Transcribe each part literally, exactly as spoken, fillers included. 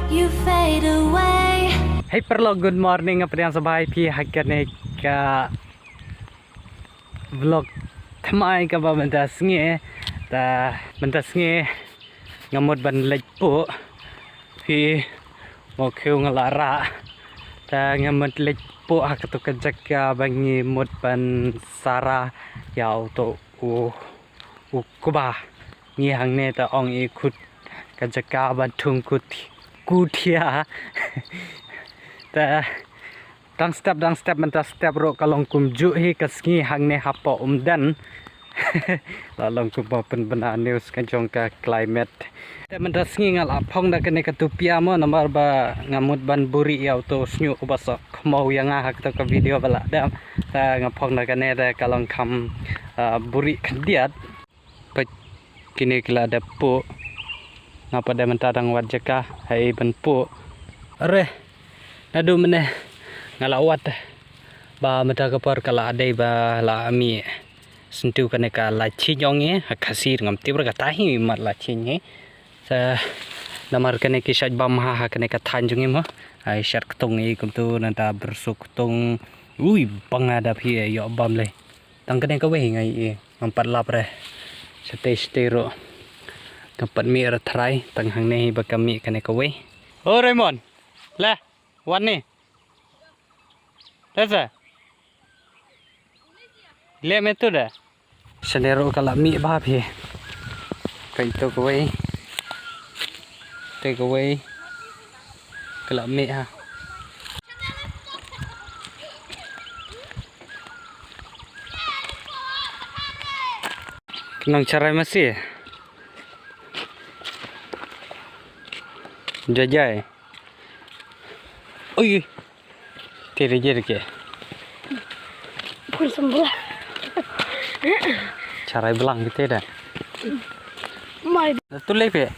You fade away. Hey paralok, good morning. Nga pdiang sngewbha ïa phi ha kane ka vlog thymmai kaba mynta sngi. Ta mynta sngi nga mut ban leit puh. Phi mo khiew nga la rah. Ta nga mut leit puh ha katu ka jaka ba ngi mut ban sara ïa uto u u kba. Ngi hangne ta ong i khut ka jaka ba thung kut kuthia. Ta dang step dang step mynta step ruh ka long kumjuh hi ka sngi hangne hapoh Umden. La long kumba pynbna news ka jong ka climate. Te mynta sngi nga la phong da kane ka tupia mo namar ba nga mut ban buhrieh ïa uto u shñiuh uba sngewkhmaw ïa nga ha kata ka video ba la dep. Te nga phong da kane te ka long kham, ah, buhrieh khyndiat. Peit kine ki la dep puh. Nga pat de mynta dang wad jaka ha i ban puh. Are naduh mynne nga la wad ba mynta ka por ka la dei ba la mih. Syntu kane ka la ching ong i ha Khasi ngam tip re kata hi mat la ching hi. Sa namar kane ki shait bam ha ha kane ka thaiñ jong i mo. Ai shait ktung i kumtu nangta byrsu ktung. Ui bang ada phi ïoh bam le. Tang kane kawei ngai i ngam pat lap re. Shatei shatei ruh ngam pat mih re tharai tang hangne hi ba ka mih kane kawei. O Raymond, le wan ni. Lesa. Leh me tu da. Shane ruh ka la mih bha phi. Ka ito kawei. Te kawei. Ka la mih ha. Nang charai masi. Jajai. Ui. Tiri jir ke. Pun sembla. Charai belang kita dah. Mai. Tu lepe.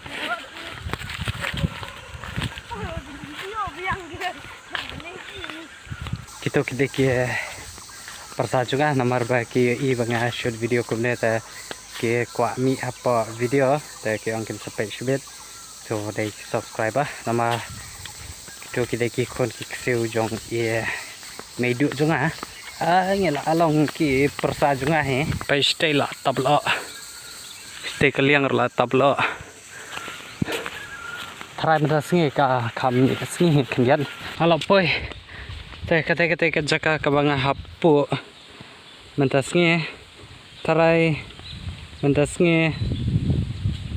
Kita kita ke persa juga namar ba ki i ba nga shoot video kumne te ki kwah mih hapoh video te ki ong kin sa peit shibit. So dei subscriber namar kito ki dei ki khun ki ksiew jong i meiduh jong nga. Ah, ngi la long ki persa jong nga hi. Peit shatei la tap lo. Shatei ka liang la tap lo. Tharai mynta sngi ka kham ka sngi khyndiat. Nga la poi. Te kate kate ka jaka kaba nga hap puh. Mynta sngi tharai mynta sngi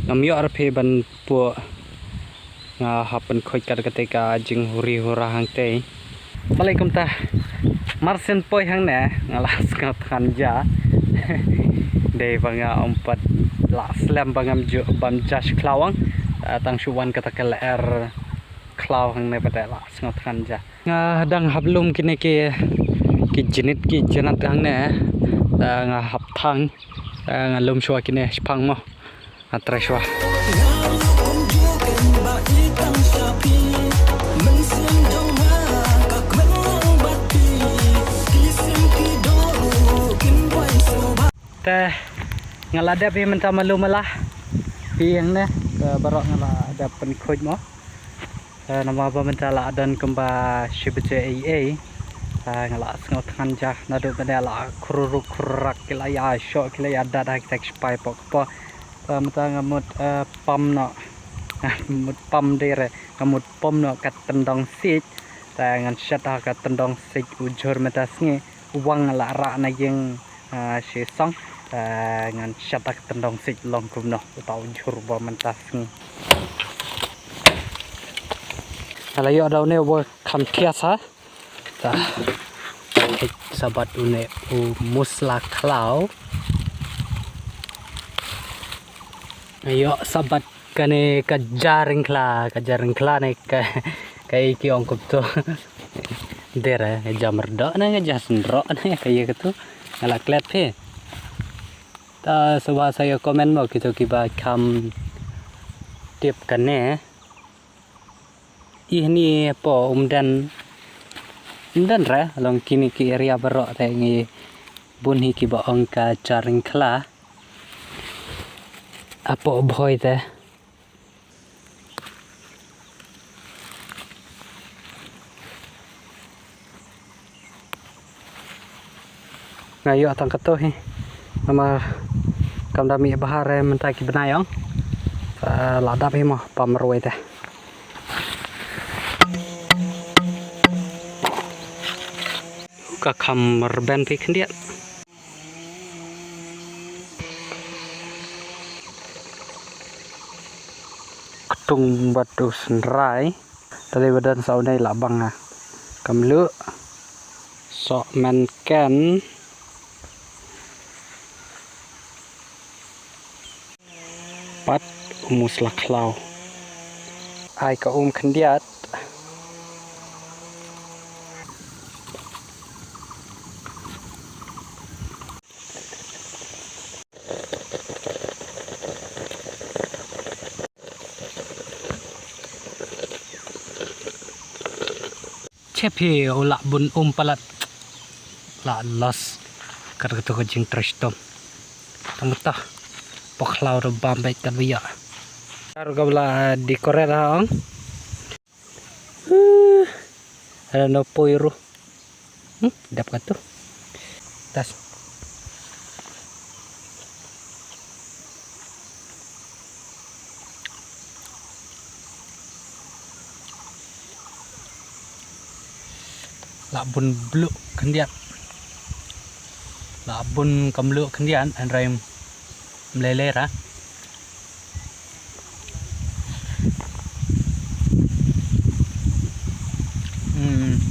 ngam ïoh re phi ban puh. Nga hap ban khuid kat kate ka jinghuri hura hangtei. Balei kumta mar sien poi hangne nga la sngewthngan ja. Dei ba nga ym pat la slem ba ngam ju bam ja shi khlaw ang. Tang shu wan kata ka lyer khlaw hangne ba dei la sngewthngan ja. Nga dang hap lum kine ki ki jinit ki jinat hangne. Nga hap thang. Nga lum shuwa kine shipang mo. Nga trai shuwa. Te nga la dep hi mynta malu mala. Pi hangne baroh nga la dep pynkhuid mo. Namar ba mynta la don kumba shi baje ei ei. Nga la sngewthngan ja naduh mynne la khururuk khurrak ki la ïa shoh ki la ïa dat ha ki tek shipai pok pok. Mynta nga mut pam noh. Nga mut pam dei re nga mut pam noh ka tyndong siej. Te ngan shet ha ka tyndong siej u jhur mynta sngi. Wang la rah na ïing shi song. Te ngan shet ha ka tyndong siej long kumno uta u jhur ba mynta sngi. Nga la ïoh da une uba kham thiah sa. Ta hek sabat une u musla khlaw. Nga ïoh sabat kane ka jaring khla ka jaring khla ne ka ka i ki ong kumto. Dera nga ja myrdoh ne nga ja synroh ne ka ïa katu nga la klet phi. Ta sngewbha sa ïa comment mo kito kiba kham tip kane. I hni po Umden Umden re long kine ki area baroh te ngi bun hi kiba ong ka jaring khla. Apo bhoi te. Nga ïoh tang katto hi. Namar kam da mih bha re mynta ki bnai ong. Sa la dap hi mo, pam marwei te. Ka kham rben phi khyndiat. Ktung bad u synrai. Tali badan sa u nei la bang a. Ka mluh. Sok men ken. Pat u musla khlaw. Ai ka um khyndiat. Chep hi u lah bun um palat. Lah los. Kat katu ka jingtrei shitom. Tang ta. Pok hlaw ru bam bek kat bia. Tar ka bla decorate ha ong. Huh. Ada no poi ru. Hmm, dap katu. Tas. Lah bun bluh khyndiat. Lah bun ka mluh khyndiat, hynrei mlei lei ra. Hmm.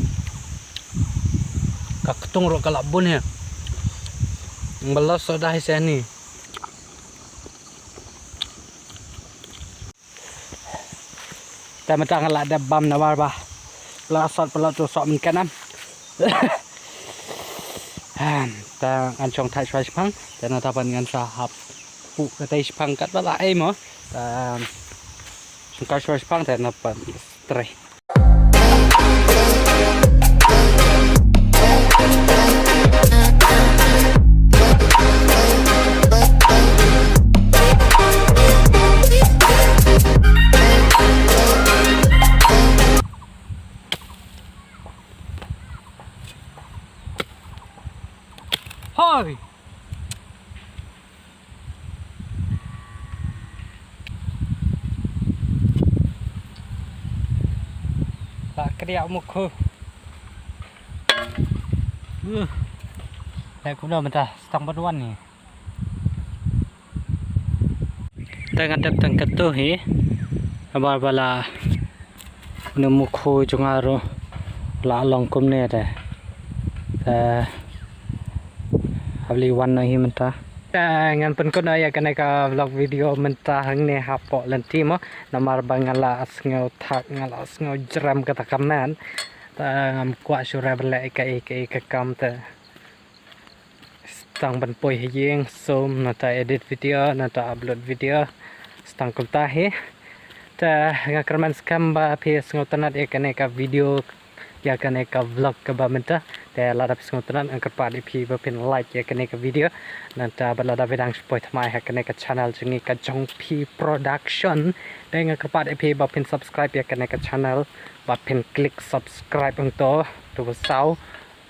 Ka ktung ruh ka lah bun hi. Ba los soh da hi seni. Te mynta nga la dep bam namar ba la sot pynlot tu sok mynken am. Te ngan shong thait shuwa shipang, te nangta pat ngan sa hap pu katei shipang katba la ei mo. Te shong kai shuwa shipang te nangta pat trei. Hoi. Ba kriah mukhu. Uh. Lai kumno mynta stang ban wan ni. Te nga dep tang katu hi. Abar bala. Une u mukhu jong nga ruh la long kumne te. Te hap leit wan noh hi mynta. Te ngan pynkut noh ïa kane ka vlog video mynta hangne hapoh lynti mo. Namar ba nga la sngew thak, nga la sngew jrem kata ka met. Te ngam kwah shuh re ban leh ïa kaei kaei ka kam te. Tang ban poi ha ïing, sum, nangta edit video, nangta upload video. Tang kumta hi. Te nga kyrmen skhem ba phi sngewtynnat ïa kane ka video, ïa kane ka vlog kaba mynta. Te lada phi sngewtynnat nga kyrpad ïa phi ba phin like ïa kane ka video. Nangta bad lada phi dang shu poi thymmai ha kane ka channel jong ngi ka Jong Phi Production. Te nga kyrpad ïa phi ba phin subscribe ïa kane ka channel, ba phin click subscribe hangto, to ba saw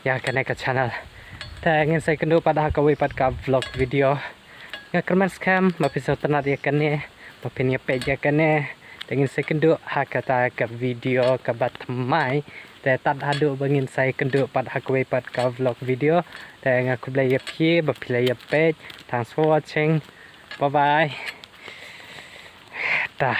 ïa kane ka channel. Te ngin sa ïakynduh pat ha kawei pat ka vlog video. Nga kyrmen skhem ba phi sngewtynnat ïa kane, ba phin ïa peit ïa kane. Te ngin sa ïakynduh ha kata ka video kaba thymmai. Te tad haduh ba ngin sa ïakynduh pat ha kawei pat ka vlog video. Te nga khublei ïa phi ba phi la ïa peit. Thanks for watching. Bye bye. Ta.